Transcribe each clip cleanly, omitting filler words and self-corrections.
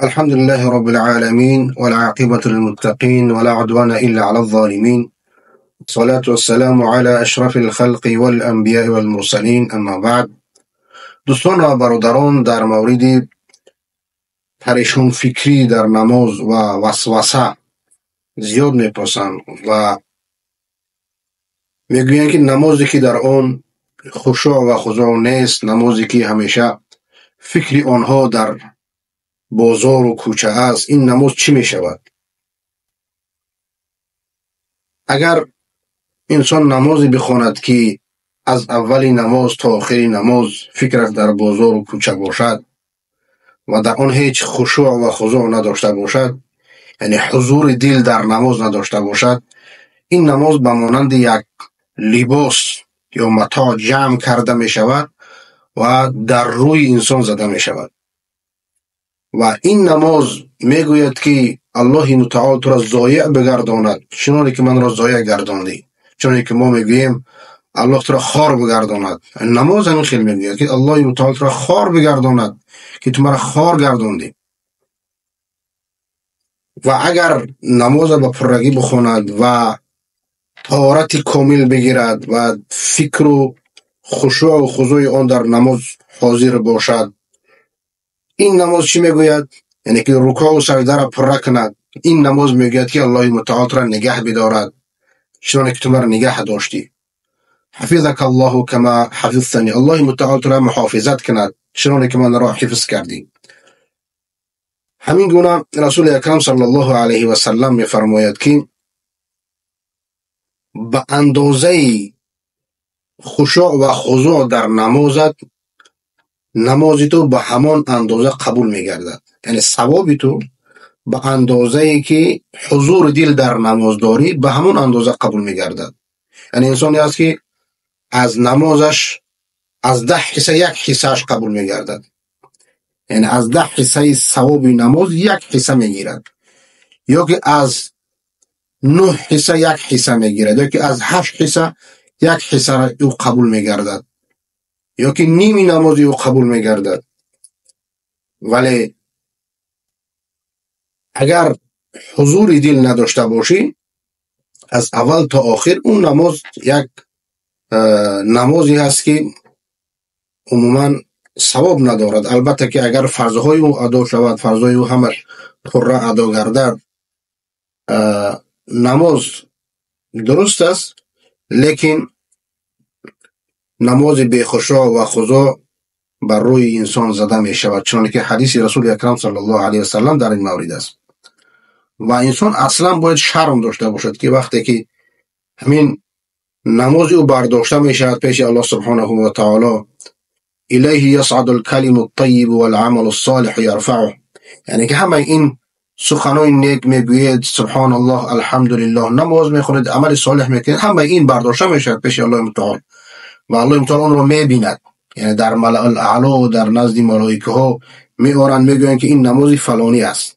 الحمد لله رب العالمين والعاقبة للمتقين ولا عدوان إلا على الظالمين الصلاة والسلام على أشرف الخلق والأنبياء والمرسلين أما بعد. Дӯстон ва бародарон, дар мавриди парешонфикрӣ дар намоз ва васваса зиёд мепурсанд ва мегӯянд, ки намозе, ки дар он хушӯъ ва хузӯъ нест, намозе, ки ҳамеша фикри онҳо дар бозору кӯча аст, ин намоз чӣ мешавад? Агар инсон намозе бихонад, ки аз аввали намоз то охири намоз фикраш дар бозору кӯча бошад ва дар он ҳеҷ хушӯъ ва хузӯъ надошта бошад, яъне ҳузури дил дар намоз надошта бошад, ин намоз ба монанди як либос ё матоъ ҷамъ карда мешавад ва дар рӯи инсон зада мешавад. Ва ин намоз мегӯяд, ки Аллоҳи мутаол туро зоеъ бигардонад, чуноне ки манро зоеъ гардондӣ. Чуноне ки мо мегӯем, Аллоҳ туро хор бигардонад. Намоз ҳамин хел мегӯяд, ки Аллоҳи мутаол туро хор бигардонад, ки ту маро хор гардондӣ. Ва агар намозро ба пуррагӣ бихонад ва таҳорати комил бигирад ва фикру хушӯъу хузӯи он дар намоз ҳозир бошад, ин намоз чӣ мегӯяд? Яъне ки рукӯъу саждаро пурра кунад. Ин намоз мегӯяд, ки Аллоҳи мутаол туро нигаҳ бидорад, чуноне ки ту маро нигаҳ доштӣ. Ҳафизака Аллоҳу кама ҳафизтани. Аллоҳи мутаол туро муҳофизат кунад, чуноне ки манро ҳифз кардӣ. Ҳамин гуна Расули Акрам саллаллоҳу алайҳи васаллам мефармояд, ки ба андозаи хушӯъ ва хузӯъ дар намозат, намози ту ба ҳамон андоза қабул мегардад. Яъне савоби ту ба андозае, ки ҳузури дил дар намоз дорӣ, ба ҳамон андоза қабул мегардад. Яъне инсоне аст, ки аз намозаш аз 10 ҳисса як ҳиссааш қабул мегардад. Яъне аз 10 ҳиссаи савоби намоз як ҳисса мегирад, ё ки аз 9 ҳисса як ҳисса мегирад, ё ки аз 8 ҳисса як ҳиссаро ӯ қабул мегардад, ё ки ними намози ӯ қабул мегардад. Вале агар ҳузури дил надошта бошӣ, аз аввал то охир он намоз як намозе ҳаст, ки умуман савоб надорад. Албатта, ки агар фарзҳои ӯ адо шавад, фарзҳои ӯ ҳамаш пурра адо гардад, намоз дуруст аст, лекин намози бехушӯъ ва хузӯъ бар рӯи инсон зада мешавад, чуноне ки ҳадиси Расули Акрам саллаллоҳу алайҳи васаллам дар ин маврид аст. Ва инсон аслан бояд шарм дошта бошад, ки вақте ки ҳамин намози ӯ бардошта мешавад пеши Аллоҳ субҳонаҳу ва таоло, илайҳи ясъаду лкалиму ттайибу валъамалу ссолиҳу ярфаъуҳ, яъне ки ҳамаи ин суханои нек мегӯед, субҳоналлоҳ, алҳамдулиллоҳ, намоз мехонед, амали солеҳ мекунед, ҳамаи ин бардошта мешавад пеши Аллоҳи мутаол ва Аллоҳи мутаол онро мебинад. Яъне дар малаул аъло, дар назди малоикаҳо меоранд, мегӯянд, ки ин намози фалонӣ аст.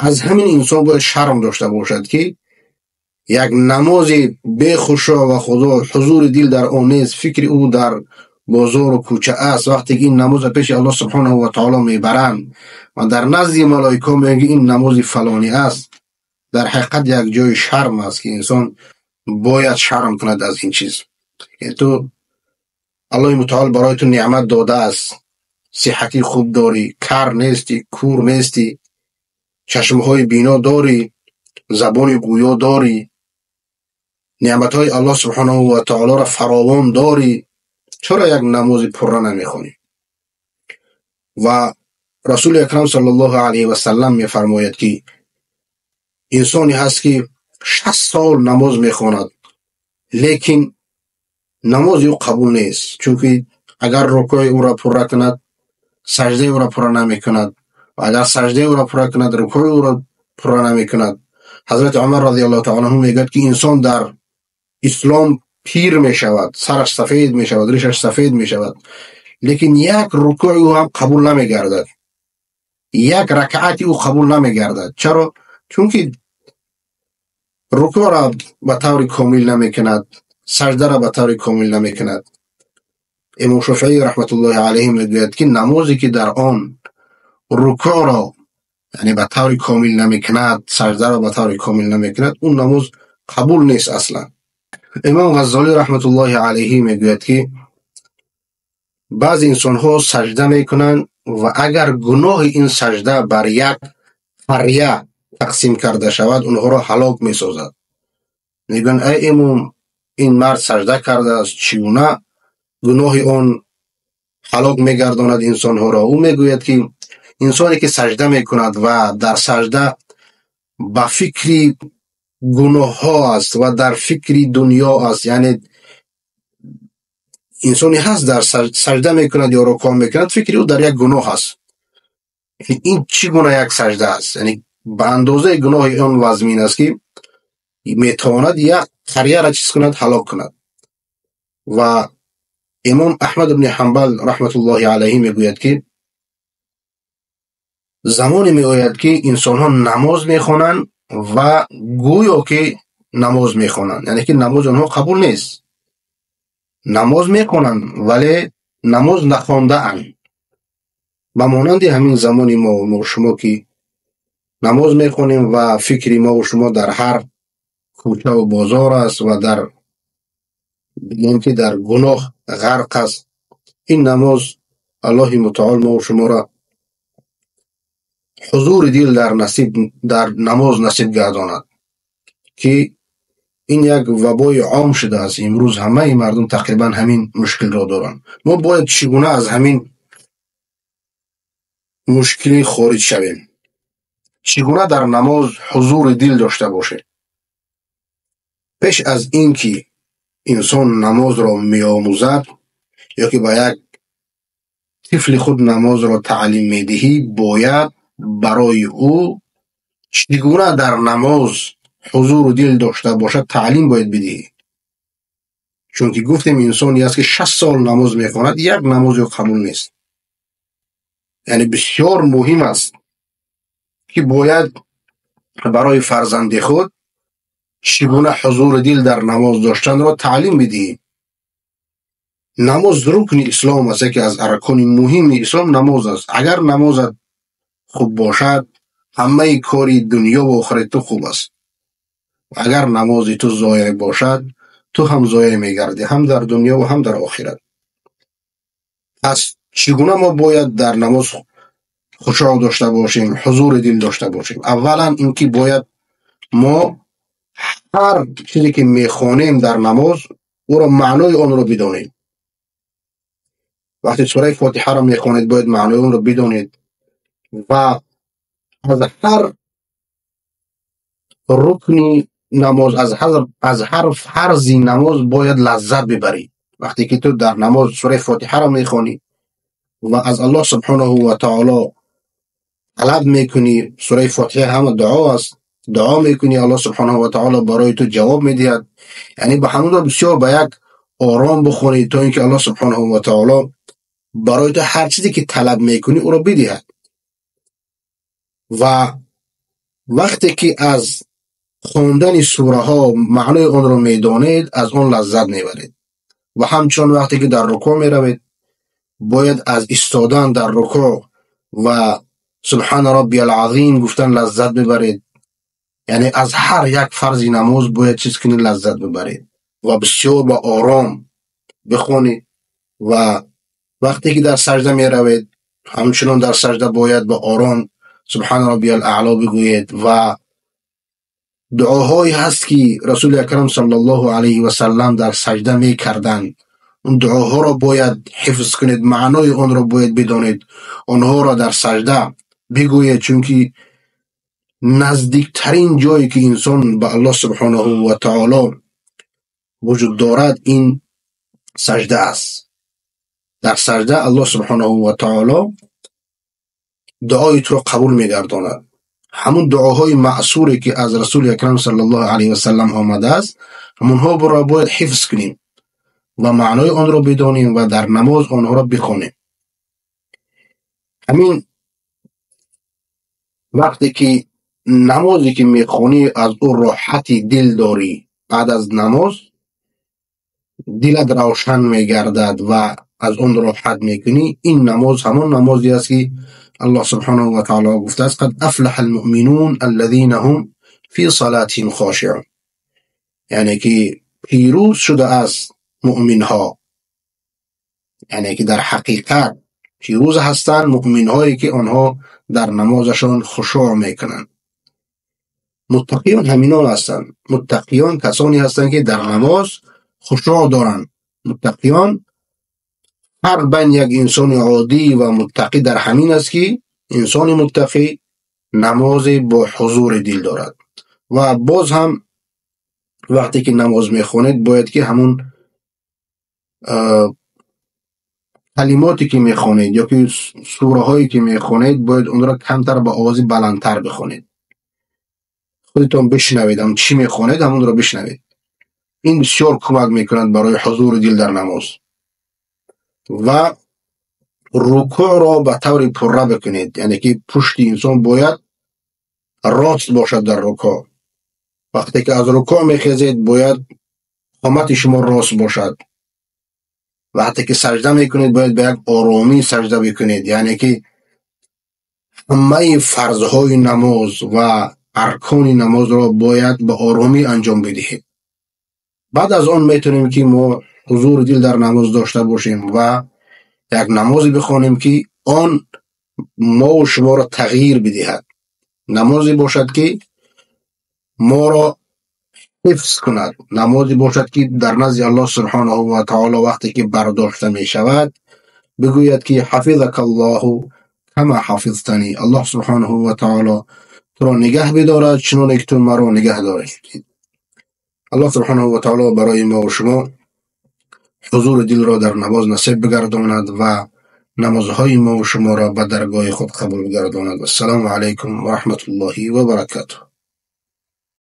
Аз ҳамин инсон бояд шарм дошта бошад, ки як намози бехушӯъ ва хузӯъ, ҳузури дил дар он нест, фикри ӯ дар бозору кӯча аст. Вақте ки ин намозро пеши Аллоҳ субҳонаҳу ва таоло мебаранд ва дар назди малоикаҳо мегӯянд, ки ин намози фалонӣ аст, дар ҳақиқат як ҷои шарм аст, ки инсон бояд шарм кунад аз ин чиз. Ту Аллоҳи мутаол барои ту неъмат додааст, сиҳати хуб дорӣ, кар нестӣ, кур нестӣ, чашмҳои бино дорӣ, забони гӯё дорӣ, неъматҳои Аллоҳ субҳонаҳу ва таолоро фаровон дорӣ, чаро як намози пурра намехонӣ? Ва Расули Акрам саллаллоҳу алайҳи васаллам мефармояд, ки инсоне ҳаст, ки 60 сол намоз мехонад, лекин намози ӯ қабул нест, чунки агар рукӯи ӯро пурра кунад, саждаи ӯро пурра намекунад, ва агар саждаи ӯро пурра кунад, рукӯи ӯро пурра намекунад. Ҳазрати Умар розияллоҳу таоло анҳу мегӯяд, ки инсон дар ислом пир мешавад, сараш сафед мешавад, ришаш сафед мешавад, лекин як рукӯи ӯ ҳам қабул намегардад, як ракъати ӯ қабул намегардад. Чаро? Чунки рукӯъро ба таври комил намекунад, саждаро ба таври комил намекунад. Имом Шофеӣ раҳматуллоҳи алайҳи мегӯяд, ки намозе, ки дар он рукӯъро яъне ба таври комил намекунад, саждаро ба таври комил намекунад, он намоз қабул нест аслан. Имом Ғаззолӣ раҳматуллоҳи алайҳи мегӯяд, ки баъзе инсонҳо сажда мекунанд ва агар гуноҳи ин сажда бар як қаря тақсим карда шавад, онҳоро ҳалок месозад. Мегӯянд: эй имом, ин мард сажда кардааст, чӣ гуна гуноҳи он ҳалок мегардонад инсонҳоро? Ӯ мегӯяд, ки инсоне ки сажда мекунад ва дар сажда ба фикри гуноҳҳо аст ва дар фикри дунё аст, яъне инсоне ҳаст, дар сажда мекунад ё рукӯъ мекунад, фикри ӯ дар як гуноҳ аст. Ин чӣ гуна як сажда аст? Яъне ба андозаи гуноҳи он вазмин аст, ки метавонад як қаряро чиз кунад, ҳалок кунад. Ва имом Аҳмад ибни Ҳанбал раҳматуллоҳи алайҳи мегӯяд, ки замоне меояд, ки инсонҳо намоз мехонанд ва гӯё ки намоз мехонанд, яъне ки намози онҳо қабул нест. Намоз мехонанд, вале намоз нахондаанд. Ба монанди ҳамин замони мо шумо, ки намоз мехонем ва фикри мову шумо дар ҳар кӯчаву бозор аст ва дар бигем, ки дар гуноҳ ғарқ аст. Ин намоз, Аллоҳи мутаол мову шуморо ҳузури дил дар намоз насиб гардонад, ки ин як вабои ом шудааст. Имрӯз ҳамаи мардум тақрибан ҳамин мушкилро доранд. Мо бояд чӣ гуна аз ҳамин мушкилӣ хориҷ шавем? Чӣ гуна дар намоз ҳузури дил дошта бошем? Пеш аз ин ки инсон намозро меомӯзад ё ки ба як тифли худ намозро таълим медиҳӣ, бояд барои ӯ чӣ гуна дар намоз ҳузуру дил дошта бошад таълим бояд бидиҳӣ. Чунки гуфтем, инсоне аст, ки 60 сол намоз мехонад, як намози ӯ қабул нест. Яъне бисёр муҳим аст, ки бояд барои фарзанди худ чӣ гуна ҳузури дил дар намоз доштанро таълим бидиҳӣ. Намоз рукни ислом аст, яке аз аркони муҳими ислом намоз аст. Агар намозат хуб бошад, ҳамаи кори дунёву охирати ту хуб аст. Агар намози ту зоеъ бошад, ту ҳам зоеъ мегардӣ, ҳам дар дунё ва ҳам дар охират. Пас чӣ гуна мо бояд дар намоз хушӯъ дошта бошем, ҳузури дил дошта бошем? Аввалан, ин ки бояд мо ҳар чизе ки мехонем дар намоз, ӯро маънои онро бидонем. Вақте сураи Фотиҳаро мехонед, бояд маънои онро бидонед ва аз ҳар рукни намоз, аз ҳар фарзи намоз бояд лаззат бибарӣ. Вақте ки ту дар намоз сураи Фотиҳаро мехонӣ ва аз Аллоҳ субҳонаҳу ва таоло талаб мекунӣ, сураи Фотиҳа ҳама дуо аст, дуо мекунӣ, Аллоҳ субҳонаҳу ва таоло барои ту ҷавоб медиҳад. Яъне ба ҳамонро бисёр ба як ором бихонӣ, то ин ки Аллоҳ субҳонаҳу ва таоло барои ту ҳар чизе ки талаб мекунӣ, ӯро бидиҳад. Ва вақте ки аз хондани сураҳо маънои онро медонед, аз он лаззат мебаред. Ва ҳамчунон вақте ки дар рукӯъ меравед, бояд аз истодан дар рукӯъ ва субҳана роббиял азим гуфтан лаззат бибаред. Яъне аз ҳар як фарзи намоз бояд чиз кунӣ, лаззат бибаред ва бисёр ба ором бихонед. Ва вақте ки дар сажда меравед, ҳамчунон дар сажда бояд ба ором субҳана роббиял аъло бигӯед. Ва дуоҳое ҳаст, ки Расули Акрам саллаллоҳу алайҳи васаллам дар сажда мекарданд. Он дуоҳоро бояд ҳифз кунед, маънои онро бояд бидонед, онҳоро дар сажда бигӯед, чунки наздиктарин ҷое ки инсон ба Аллоҳ субҳонаҳу ва таоло вуҷуд дорад, ин сажда аст. Дар сажда Аллоҳ субҳонаҳу ва таоло дуои туро қабул мегардонад. Ҳамун дуоҳои маъсуре, ки аз Расули Акрам саллаллоҳу алайҳи васаллам омадааст, ҳамонҳоро бояд ҳифз кунем ва маънои онро бидонем ва дар намоз онҳоро бихонем. Ҳамин вақте ки намозе ки мехонӣ, аз ӯ роҳати дил дорӣ, баъд аз намоз дилат равшан мегардад ва аз он роҳат мекунӣ, ин намоз ҳамон намозе аст, ки Аллоҳ субҳонаҳу ва таъоло гуфтааст: قد أفلح المؤمنون الذين هم في صلاتهم خاشعون. Яъне ки пирӯз шудааст муъминҳо, яъне ки дар ҳақиқат пирӯз ҳастанд муъминҳое ки онҳо дар намозашон хушӯъ мекунанд. Муттақиён ҳаминон ҳастанд. Муттақиён касоне ҳастанд ки дар намоз хушӯъ доранд. Муттақиён, фарқ байни як инсони оддӣ ва муттақӣ дар ҳамин аст ки инсони муттақӣ намозе бо ҳузури дил дорад. Ва боз ҳам вақте ки намоз мехонед, бояд ки ҳамун калимоте ки мехонед ё ки сураҳое ки мехонед, бояд онро камтар ба овози баландтар бихонед. Худатон бишнавед, ҳам чӣ мехонед, ҳамонро бишнавед. Ин бисёр кӯмак мекунад барои ҳузури дил дар намоз. Ва рукӯъро ба таври пурра бикунед, яъне ки пушти инсон бояд рост бошад дар рукӯъ. Вақте ки аз рукӯъ мехезед, бояд қомати шумо рост бошад. Вақте ки саҷда мекунед, бояд ба як оромӣ саҷда бикунед. Яъне ки ҳамаи фарзҳои намоз ва аркони намозро бояд ба оромӣ анҷом бидиҳед. Баъд аз он метавонем ки мо ҳузури дил дар намоз дошта бошем ва як намозе бихонем ки он мову шуморо тағйир бидиҳад, намозе бошад ки моро ҳифз кунад, намозе бошад ки дар назди Аллоҳ субҳонаҳу ва таоло вақте ки бардошта мешавад, бигӯяд ки حفظك الله كما حفظتني. Аллоҳ субҳонаҳу ва таоло туро нигаҳ бидорад, чуноне ки ту маро нигаҳ доштӣ. Аллоҳ субҳонаҳу ва таоло барои мову шумо ҳузури дилро дар намоз насиб бигардонад ва намозҳои мову шуморо ба даргоҳи худ қабул бигардонад. Ассалому алайкум ва раҳматуллоҳи ва баракатуҳ.